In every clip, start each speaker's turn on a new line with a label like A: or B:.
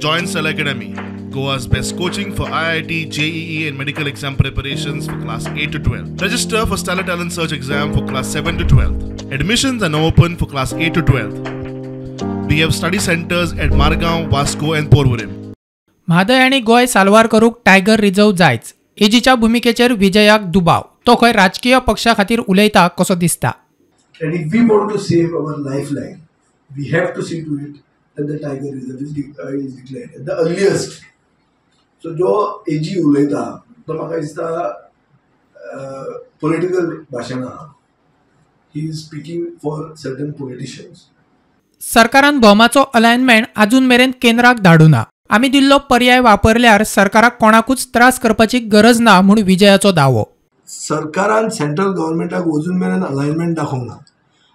A: Join Stellar Academy, Goa's best coaching for IIT, JEE and medical exam preparations for class 8 to 12. Register for Stellar Talent Search exam for class 7 to 12. Admissions are now open for class 8 to 12. We have study centers at Margao, Vasco and Porvorim.
B: Mhadei आनी गोंय साल्वार करूंक tiger reserve जायच. एजीच्या भुमिकेचेर विजयाक दुबाव, तो खंय राजकीय पक्षा खातीर उलयता कसो दिसता.
C: And if we want to save our lifeline, we have to see to it that the tiger reserve is declared at the earliest. So जो एजी उलयता तो म्हाका दिसता पॉलिटिकल भाशण आहा. He is speaking for certain politicians.
B: सरकारान भोमाचो alignment आजून मेरेन केंद्राक धाडूना. आमी दिल्लो पर्याय वापरल्यार सरकाराक कोणाकूच त्रास करपाची गरज ना म्हूण विजयाचो दावो.
C: सरकारान सेंट्रल गव्हर्मेंटाक अजून मेरेन अलायनमेंट दाखोवंक ना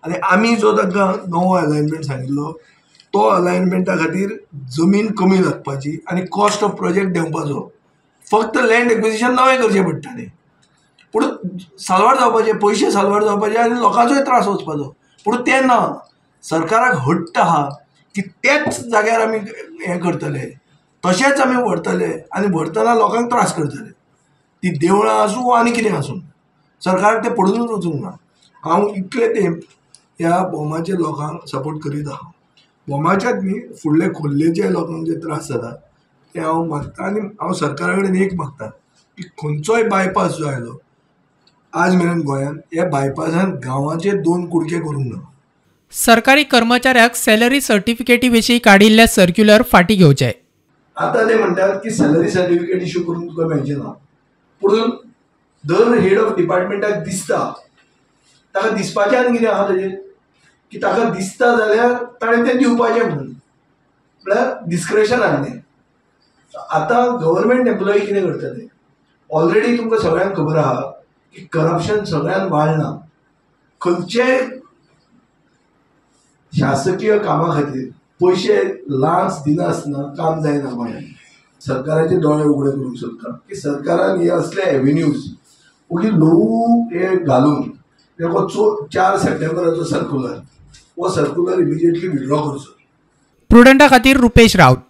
C: आनी आमी जो तांकां नवो अलायनमेंट सांगिल्लो तो अलायनमेंटा खातीर जमीन कमी लागपाची आनी कॉस्ट ऑफ प्रोजेक्ट देंवपाचो. फक्त लँड एक्विजिशन नवें करचें पडटलें, पूण साल्वार जावपाचे पयशे साल्वार जावपाचे आनी लोकांचोय त्रास वचपाचो. पूण तें ना, सरकाराक हट्ट आहा की त्याच जाग्यार आमी हें करतले, तशेंच आमी व्हरतले आनी व्हरतना लोकांक त्रास करतले. ती देवळां आसूं आनी कितें आसूं, सरकाराक तें पडुनूच वचूंक ना. हांव इतले तेंप ह्या भोमाच्या लोकांक सपोर्ट करीत आहा. भोमाच्याच न्ही, फुडले खोर्लेचे लोकांक जे त्रास जाता ते हांव मागता आनी हांव सरकारा कडेन एक मागता की खंयचोय बायपास जो आयलो आज मेरेन गोंयांत, ह्या बायपासान गांवाचे दोन कुडके करूंक ना.
B: सरकारी कर्मचाऱ्याक सॅलरी सर्टिफिकेटी विशीं काडिल्ले सर्क्युलर फाटीं घेवचे.
C: आतां ते म्हणटात की सॅलरी सर्टिफिकेट इशू करूंक तुका मेळचें ना, पूण दर हेड ऑफ डिपार्टमेंटाक दिसता, ताका दिसपाचें आनी कितें आहा ताजेर की ताका दिसता जाल्यार ताणें तें दिवपाचें म्हणून, म्हळ्यार डिस्क्रेशन आसलें. आतां गव्हर्मेंट एम्प्लॉई कितें करतले? ऑलरेडी तुमकां सगळ्यांक खबर आहा की करप्शन सगळ्यांत वाडलां. खंयचे शासकीय कामा खातीर पयशे लांच दिनासतना काम जायना गोंयांत. सरकाराचे दोळे उगडे करूंक सोदता की सरकारान हे असले एव्हेन्यूज ओगी ल्हवू हे घालून 4 सप्टेंबराचो सर्क्युलर, हो सर्क्युलर इमिजिएटली विड्रॉ करचो.
B: प्रुडंटा खातीर रुपेश राऊत.